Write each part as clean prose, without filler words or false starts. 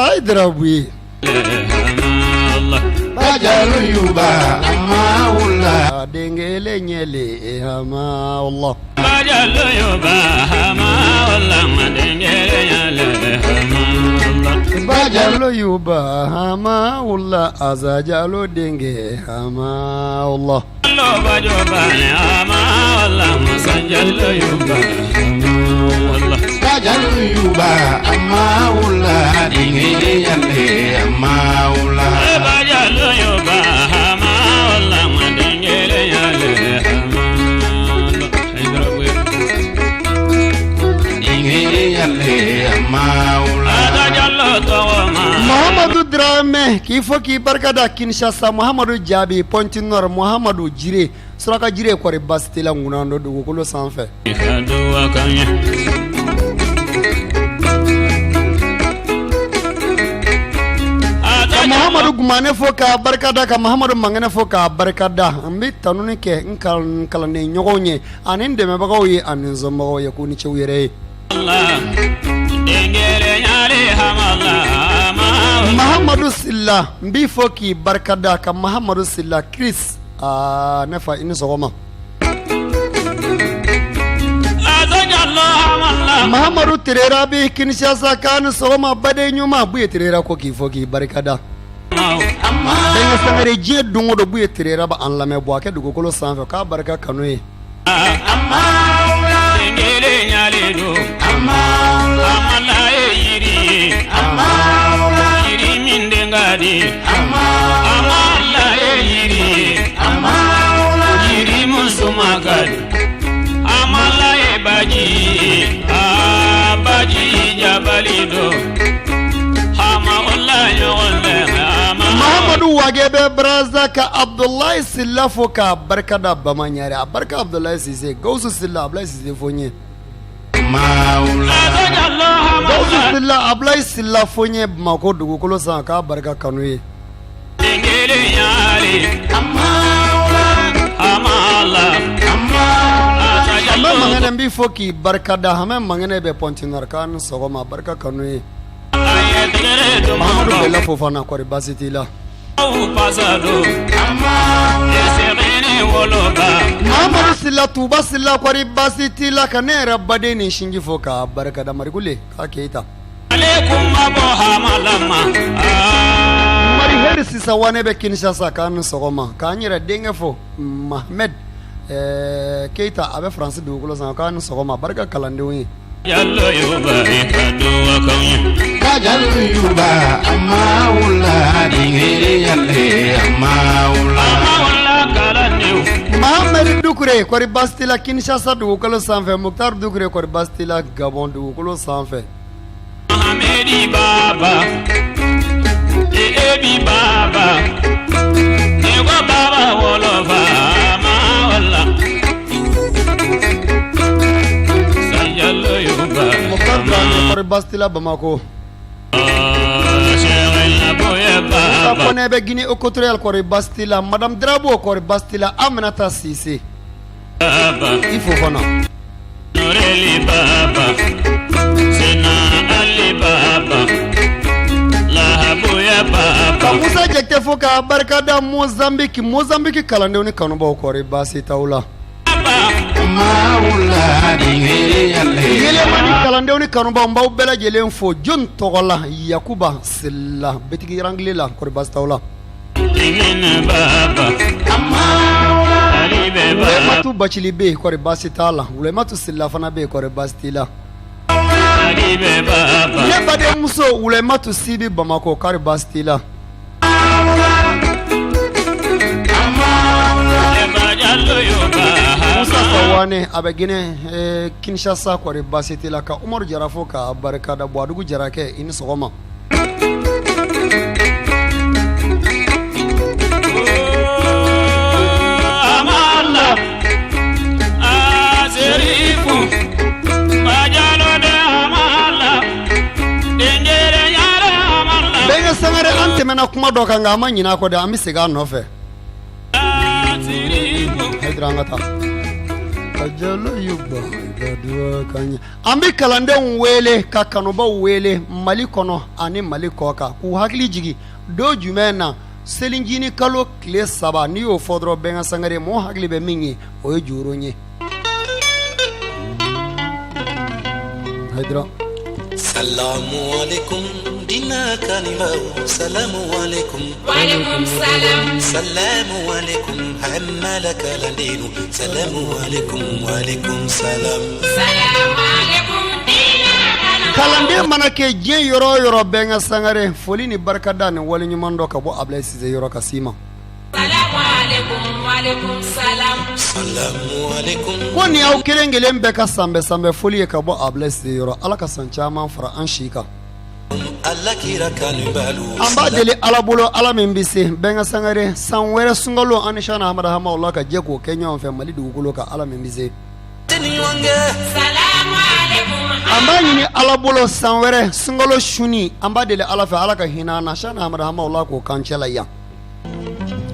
Hayidara Buye. Den kelen ɲɛlen hama Bajalo yuba hama wula Asa Jalo denkɛ hama wula. Mahamadu Dramɛ k'i fo k'i barika da Kinshasa Mahamadu Jaabi Pointe Noire Mahamadu Jire suraka jire kɔri baasi t'i la ŋunan don dugukolo sanfɛ. Ka Mahamadu Gumane fo k'a barika da ka Mahamadu Mangɛnɛ fo k'a barika da n bɛ tanuni kɛ n kalanden ɲɔgɔnw ye ani n dɛmɛbagaw ye ani n somɔgɔw ye k'u ni ce u yɛrɛ ye. Mahamadu Sila n b'i fo k'i barika da ka Mahamadu Sila Chris aa ne fa i ni sɔgɔma. Mahamadu Terera bɛ Kinshasa k'a ni sɔgɔma baden ɲuman Buye Terera ko k'i fo k'i barika da. Bɛnkɛ Sangare diɲɛ don o don Buye Terera bɛ an lamɛn bɔ a kɛ dugukolo sanfɛ k'a barika kanu ye. Mahamadu Wage bɛ Brazza ka Abudulayi Sila fo k'a barika da Bamaɲare a barika Abudulayi Sise Gawusu Sila Abudulayi Sise fo n ye Gawusu Sila Abudulayi Sila fo n ye Bamakɔ dugukolo san k'a barika kanu ye. Hamɛ Mangɛnɛ n b'i fo k'i barika da Hamɛ Mangɛnɛ bɛ Pointe Noire k'a ni sɔgɔma barika kanu ye. Mahamadu Bɛla Fofana kɔri baasi t'i la. Mahamadu Sila Tuba Sila kɔri baasi t'i la ka ne yɛrɛ baden ni sinji fo k'a barika da Marikule k'a Keyita. Marihɛri Sisa Wane bɛ Kinshasa k'a ni sɔgɔma k'an yɛrɛ denkɛ fo Mahamɛdi Keyita a bɛ Faransi dugukolo san k'a ni sɔgɔma barika kalandenw ye. Mahamɛdi Dukure kɔri baasi t'i la Kinshasa dugukolo sanfɛ Mukutari Dukure kɔri baasi t'i la Gabɔn dugukolo sanfɛ. Kɔri baasi t'i la Bamakɔ. Kɔnɛ bɛ Guinée équatoriale kɔri baasi t'i la Madame Drabo kɔri baasi t'i la Aminata Sise. I fo fana. Ka Musa Jakite fo k'a barika da Mozambique Mozambique kalandenw ni kanubaw kɔri baasi t'aw la. Yelemani kalandenw ni kanubaw n b'aw bɛɛ lajɛlen fo jɔn tɔgɔ la Yakuba Sila bitigi rangile la kɔri baasi t'aw la. Wulɛmatu Bacili bɛ yen kɔri baasi t'a la Wulɛmatu Sila fana bɛ yen kɔri baasi t'i la. Ne badenmuso Wulɛmatu Si bɛ Bamakɔ kɔri baasi t'i la. Musa Sawane a bɛ Guinée Kinshasa kɔri baasi t'i la ka Umaru Jara fo k'a barika da Buwadugu Jarakɛ i ni sɔgɔma. Bɛnkɛ Sangare an tɛmɛna kuma dɔ kan nka an ma ɲinɛ a kɔ dɛ an bɛ segin a nɔfɛ. Hayidara an ka taa. Ka jalo y'u ban ka duwa ka ɲɛ. An bɛ kalandenw wele ka kanubaw wele Mali kɔnɔ ani Mali kɔkan k'u hakili jigin don jumɛn na selincinin kalo tile 3 n'i y'o fɔ dɔrɔn Bɛnka Sangare mɔgɔ hakili bɛ min ye o ye joro ye. Salamu alaikum diinɛ kanubaw salamu alaikum salamu alaikum hamala kalandenw salamu alaikum alaikum salam Kalanden mana kɛ diɲɛ yɔrɔ o yɔrɔ Bɛnka Sangare foli ni barikada ni waleɲuman dɔn ka bɔ Ablaye Sise yɔrɔ ka s'i ma. Ko nin y'aw kelen kelen bɛɛ ka sanbɛ sanbɛ foli ye ka bɔ Ablaye Sise yɔrɔ. Ala ka san caman fara an si kan. An b'a deli Ala bolo Ala min bɛ se Bɛnka Sangare san wɛrɛ sunkalo an ni Cheikhna Hamada Hamawula ka jɛ k'o kɛ ɲɔgɔn fɛ Mali dugukolo kan Ala min bɛ se. An b'a ɲini Ala bolo san wɛrɛ sunkalo sunni an b'a deli Ala fɛ Ala ka hinɛ an na Cheikhna Hamada Hamawula k'o k'an cɛla yan.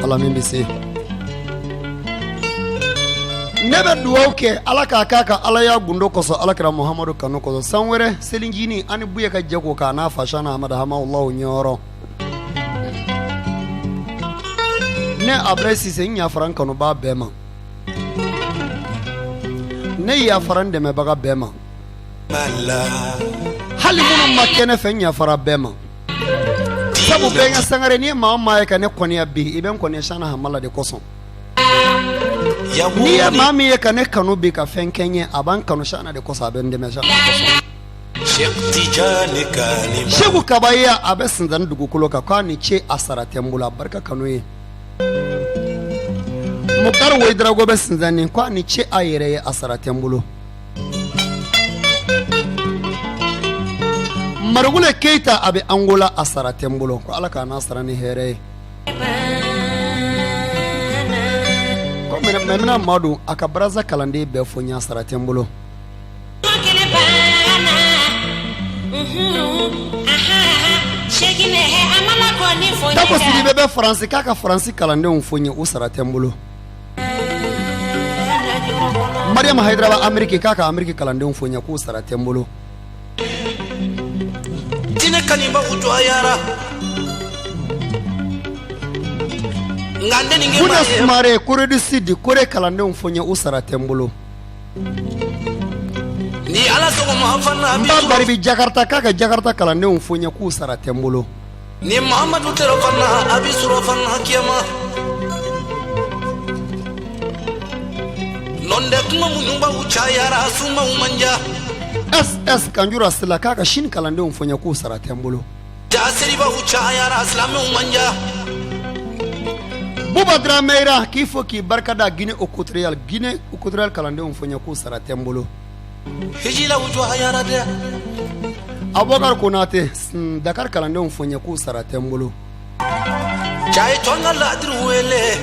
Ala min bɛ se ne bɛ dugawu kɛ Ala k'a k'a ka Alaya gundo kosɔn Ala kira Muhamadu kanu kosɔn san wɛrɛ selincinin an ni Buye ka jɛ k'o k'a n'a fa Cheikhna Hamada Hamawula ɲɛyɔrɔ ne Ablaye Sise n yafara n kanubaa bɛɛ ma ne yafara n dɛmɛbaga bɛɛ ma hali minnu ma kɛ ne fɛ n yafara bɛɛ ma sabu Bɛnka Sangare n'i ye maa o maa ye ka ne kɔniya bi i bɛ n kɔniya Cheikhna Hamala de kosɔn n'i ye maa min ye ka ne kanu bi ka fɛn kɛ n ye a b'an kanu Cheikhna de kosɔn a bɛ n dɛmɛ Cheikhna kosɔn Seku Kabaya a bɛ Sinzani dugukolo kan k'a ni ce a sara tɛ n bolo a barika kanu ye Mukutari Wedarago bɛ Sinzani k'a ni ce a yɛrɛ ye a sara tɛ n bolo Marugule Keyita a bɛ Angola a sara tɛ n bolo ko Ala k'a n'a sara ni hɛrɛ ye ko Mɛmina Madu a ka baraza kalanden bɛɛ fo n y'a sara tɛ n bolo Dako Sidibe bɛ Faransi k'a ka Faransi kalandenw fo n ye u sara tɛ n bolo Mariam Hayidara bɛ Ameriki k'a ka Ameriki kalandenw fo n ye k'u sara tɛ n bolo. Diinɛ kanubaw jɔyara. Nka ne ni Buna Sumare Corée du Sud Corée kalandenw fo n ye u sara tɛ n bolo. Ni Ala sɔgɔma fana N ba Bari bɛ Jakarta k'a ka Jakarta kalandenw fo n ye k'u sara tɛ n bolo. Ni Mahamadu tɛrɛ fana a bɛ sɔrɔ fana kiyama. Nɔntɛ kuma muɲubaw cayara sumaw man ja. SS Kanjura Sila k'a ka Chine kalandenw fo n ye k'u sara tɛ n bolo. Ja seribaw cayara silamɛw man ja. Buba Drameyira k'i fo k'i barika da Guinée équatoriale Guinée équatoriale kalandenw fo n ye k'u sara tɛ n bolo. Hijilaw jɔyara dɛ. Abubakar Konate Dakar kalandenw fo n ye k'u sara tɛ n bolo. Cɛ ye tɔn ka ladiri wele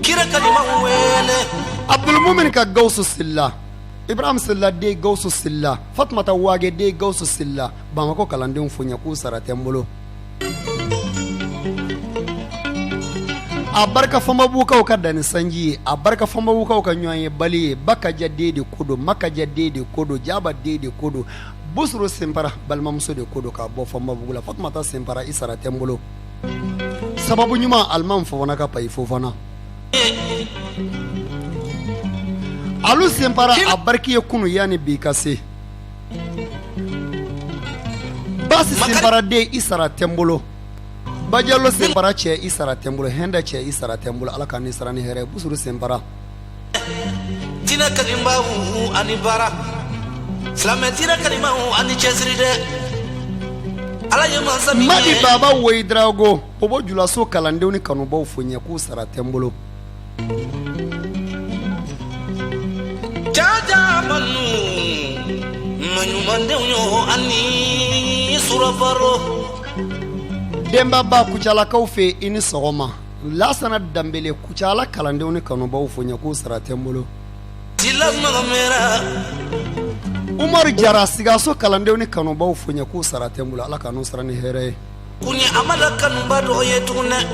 kira kalimaw wele. Abdulmumin ka Gawusu Sila Ibrahim Sila den Gawusu Sila Fatumata Wage den Gawusu Sila Bamakɔ kalandenw fo n ye k'u sara tɛ n bolo. A barika Fɔnbabugukaw ka dan ni sanji ye a barika Fɔnbabugukaw ka ɲɔgɔn ye bali ye Bakaja den de ko don Makaja den de ko don Jaba den de ko don Busuru Senpara balimamuso de ko don k'a bɔ Fɔnbabugu la Fatumata Senpara i sara tɛ n bolo sababu ɲuman Alimami Fofana ka Payi Fofana Alu Senpara a bariki ye kunun yanni bi ka se Basi Senpara den i sara tɛ n bolo Bajalo Senpara cɛ i sara tɛ n bolo Hɛndɛ cɛ i sara tɛ n bolo Ala ka ni sara ni hɛrɛ Busuru Senpara Diinɛ kanubaw ani baara silamɛ diinɛ kanubaw ani cɛsiri dɛ Ala ye mansa min ye Madi Baba Wedrago Bobo Julaso kalandenw ni kanubaw fo n ye k'u sara tɛ n bolo Jaja manu maɲumandenw yo ani surafaro Denba ba Kucalakaw fɛ i ni sɔgɔma Lasana Danbele Kucala kalandenw ni kanubaw fo n ye k'u sara tɛ n bolo Sila magamera Umaru Jara Sikaso kalandenw ni kanubaw fo n ye k'u sara tɛ n bolo Ala ka n'u sara ni hɛrɛ ye Kun ye a ma la kanuba dɔ ye tugun dɛ.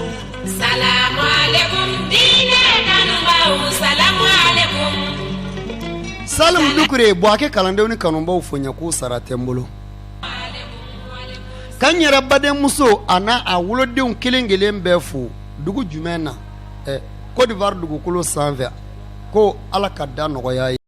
Salim Dukure Buwake kalandenw ni kanubaw fo ɲɛ k'u sara tɛ n bolo ka n yɛrɛ badenmuso a n'a a wolodenw kelen kelen bɛɛ fo dugu jumɛn na Côte d'Ivoire dugukolo sanfɛ ko Ala ka da nɔgɔya ye.